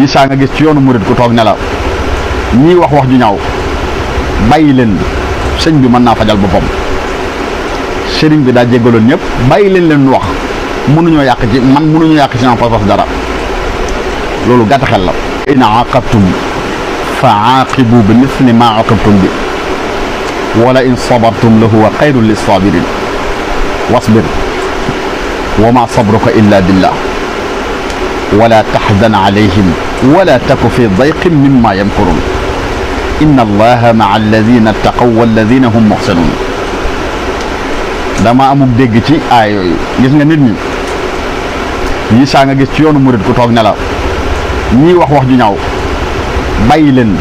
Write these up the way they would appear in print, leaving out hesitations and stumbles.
yi saa nga gis ci yoonu murit ku toog ne la ñii wax ju ñaaw bàyyi leen sëñ bi mën naa fajal boppam. sëriñ bi daa jéggaloon ñëpp bàyyi leen nu wax mënuñoo yàq ci man mënuñoo yàq ci sama pas-pas dara loolu gàtt xel la. in aqabtum fa aaqibu bi misli ma aqabtum bi wala in sabartum la huwa xayrun lissabirin wasbir wa ma sabruka illa billah wala taxzan alayhim wala taku fi dayqin mimma yamkurun inna allaha maa alladina taqaw walladina hum muxsinun. dama amul dégg ci aay yooyu gis nga nit ñi yi saa nga gis ci yoonu murit ku toog ne la ñii wax ju ñaaw bàyyi leen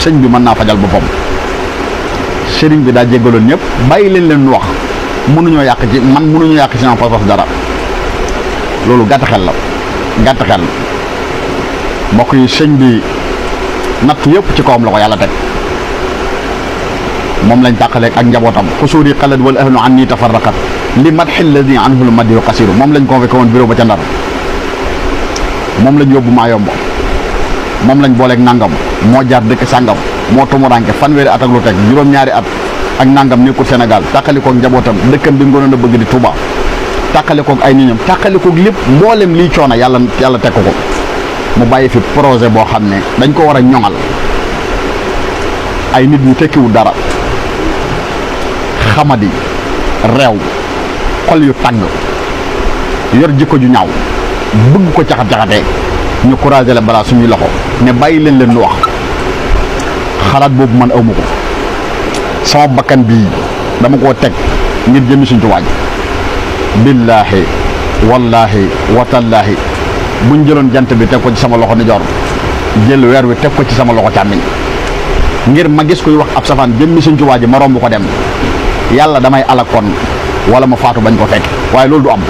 sëñ bi mën naa fajal boppam. sëriñ bi daa jéggaloon ñëpp bàyyi leen nu wax mënuñoo yàq ci man mënuñoo yàq ci sama pas-pas dara loolu gàtt xel la. gàtt xel mbokk yi sëñ bi natt yëpp ci kawam la ko yàlla teg moom lañ tàqaleeg ak njabootam xusuuri xalat wal ahlu an nii tafarraqat li madxi alladi anhu l madiyu qasiru moom lañ convoqué woon bureau ba ca Ndar moom lañ yóbbu maa yomb moom lañ booleeg nangam moo jaar dëkk sàngam moo tumuranke fanweeri at ak lu teg juróom-ñaari at ak nangam nekkul Sénégal tàqalikoog njabootam dëkkam bi ngonoon a bëgg di Touba tàqalikoog ay niñam tàqalikoog lépp mboolem liy coono yàlla teg ko mu bàyyi fi projet boo xam ne dañ ko war a ñoŋal ay nit ñu tekkiwul dara xamadi réew xol yu tàng yor jikko ju ñaaw bëgg ko caxat-caxatee ñu couragé la balaa suñuy loxo ne bàyyi leen nu wax xalaat boobu man awma ko sama bakkan bii dama koo teg ngir jëmi suñ tuwaaj billaahi wallaahi watallaahi buñ jëloon jant bi teg ko ci sama loxo nijoor jël weer wi teg ko ci sama loxo càmmiñ ngir ma gis kuy wax ab safaan jëmmi suñ tuwaaj ma romb ko dem yàlla damay alakon wala ma faatu bañ ko fekk waaye loolu du am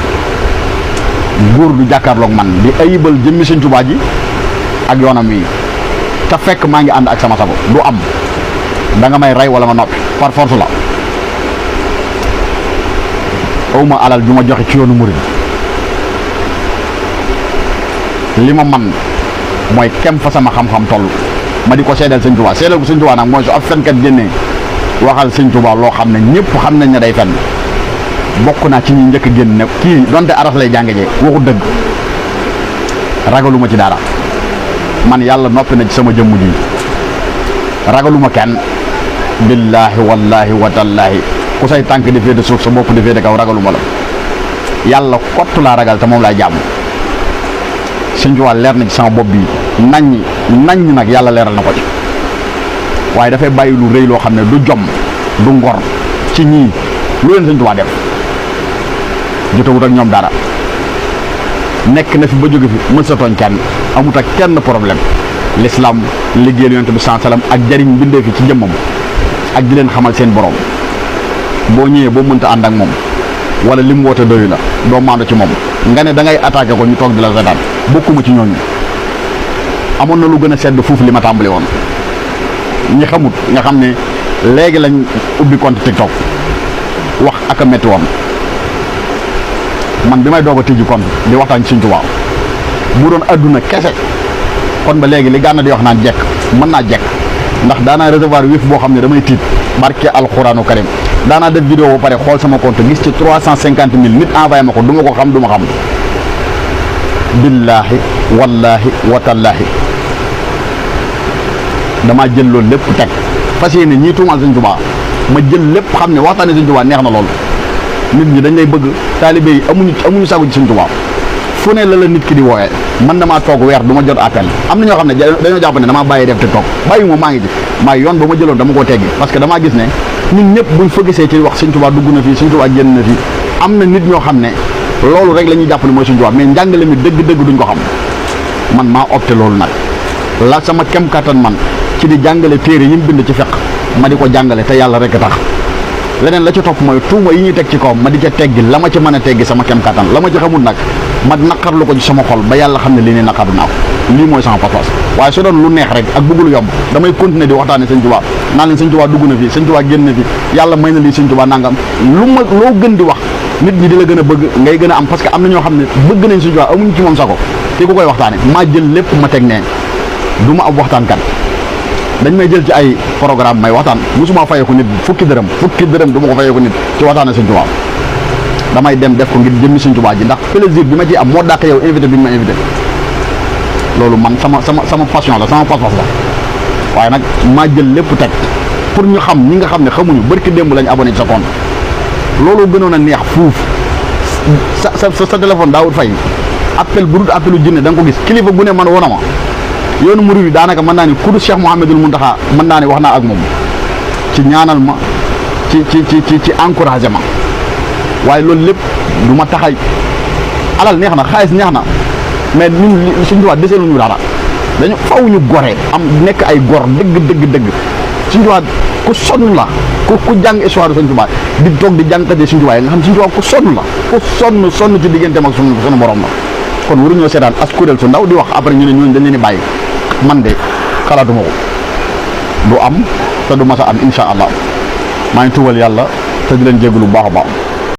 góor du jàkkaarloog man di ayibal jëmmi suñ tuwaaj ji ak yoonam wi te fekk maa ngi ànd ak sama sago du am da nga may rey wala ma noppi par force la awma alal ju ma joxe ci yoonu murid li ma man mooy kem fa sama xam-xam toll ma di ko seedeel sëñ Tuubaa seedeel ko sëñ Tuubaa nag mooy su ab fenkat génnee waxal sëñ Tuubaa loo xam ne ñëpp xam nañ ne day fenn bokk naa ci ñi njëkk génn ne kii donte aras lay jànge jee waxu dëgg ragaluma ci dara man yàlla noppi na ci sama jëmm ji ragaluma kenn billaahi wallaahi watallaahi ku say tànk di féete suuf sa bopp di féete kaw ragaluma la yàlla kott laa ragal te moom laay jàmm sëñ Tuubaa leer na ci sama bopp bi nañ nag yàlla leeral na ko ci waaye dafay bàyyi lu rëy loo xam ne du jom du ngor ci ñii lu leen sëñ Tuubaa def jotawut ak ñoom dara nekk na fi ba jóge fi mën sa tooñ kenn amut ak kenn problème l'islam liggéeyal yonent bi sallam ak jariñ mbindee fi ci jëmmam ak di leen xamal seen borom boo ñëwee boo mënta ànd ak moom wala li mu woote doyu la doo maandu ci moom nga ne da ngay attaqué ko ñu toog di la seetaan bokkuma ci ñooñu amoon na lu gën a sedd foofu li ma tàmbali woon ñi xamut nga xam ne léegi lañ ubbi compte TikTok wax ak a métti woon man bi may doog a tijji compte di waxtaan ci Sëñ Tuubaa bu doon adduna kese kon ba léegi li gànna di wax naan jekk mën naa jekk ndax daanaa recevoir wif boo xam ne damay tiit barke alxuraanu karim daanaa def vidéo ba pare xool sama compte gis ci 350 000 nit envoyé ma ko du ma ko xam du ma xam billaahi wallaahi watallaahi damaa jël loolu lépp teg fas yéene ñii tuumal Sëñ Tuubaa ma jël lépp xam ne waxtaane Sëñ Tuubaa neex na lool nit ñi dañ lay bëgg taalibe yi amuñu sagu ci Sëñ Tuubaa fu ne la nit ki di wooyee man damaa toog weer du ma jot appel am na ñoo xam ne dañoo jàpp ne damaa bàyyi def TikTok bàyyi moom maa ngi ci maa yoon ba ma jëloon dama koo teggi parce que damaa gis ne ñun ñëpp buñ fa gisee ci wax Sëñ Tuubaa dugg na fii Sëñ Tuubaa génn na fii am na nit ñoo xam ne loolu rek la ñuy jàpp ne mooy Sëñ Tuubaa mais njàngale mi dëgg-dëgg duñ ko xam man maa opté loolu nag la sama kem kattan man ci di jàngale téere yi mu bind ci fiq ma di ko jàngale te yàlla rek tax leneen la ci topp mooy tuuma yi ñuy teg ci kawam ma di ca teggi la ma ci mën a teggi sama kem kattan la ma ci xamul nag ma naqarlu ko ci sama xol ba yàlla xam ne lii ne naqarlu naa ko lii mooy sama pas-pas waaye su doon lu neex rek ak bëgg lu yomb damay continuer di waxtaane Sëñ Tuubaa naan leen Sëñ Tuubaa dugg na fii Sëñ Tuubaa génn na fi yàlla may na lii Sëñ Tuubaa nangam loo gën di wax nit ñi di la gën a bëgg ngay gën a am parce que am na ñoo xam ne bëgg nañ Sëñ Tuubaa amuñ ci moom sago te ku koy waxtaane maa jël lépp ma teg nee du ma ab waxtaankat dañ may jël ci ay programme may waxtaan musuma fayeeku nit fukki dërëm du ma ko fayeeku nit ci waxtaane Sëñ Tuubaa damay dem def ko ngir jëmmi Sëñ Tuubaa ji ndax plaisir bi ma ci am moo dàq yow invité bi ñu ma invité loolu man sama passion la sama pas-pas la waaye nag maa jël lépp teg pour ñu xam ñi nga xam ne xamuñu barki démb lañ abonné ci sa compte loolu gënoon a neex fuuf sa téléphone daawul fay appel bu dul appelu jinne da nga ko gis kilifa bu ne man wona ma yoonu murid yi daanaka mën naa ni kudu Cheikh Mouhamadul Mountakha mën naa ne wax naa ak moom ci ñaanal ma ci encouragé ma waaye loolu lépp du ma taxay alal neex na xaalis neex na mais ñun Sëñ Tuubaa deseeluñu dara dañu faw ñu gore am nekk ay gor dëgg Sëñ Tuubaa ku sonn la ku jàng histoire Sëñ Tuubaa di toog di jàngkatee Sëñ Tuubaa yi nga xam Sëñ Tuubaa ku sonn la ku sonn ci digganteem ak sunu borom la kon waruñoo seetaan as kuréel su ndaw di wax après ñu ne ñooñu dañ leen di bàyyi man de xalaatuma ko du am te du mas a am insha allah maa ngi tuubal yàlla te di leen jégalu bu baax a baax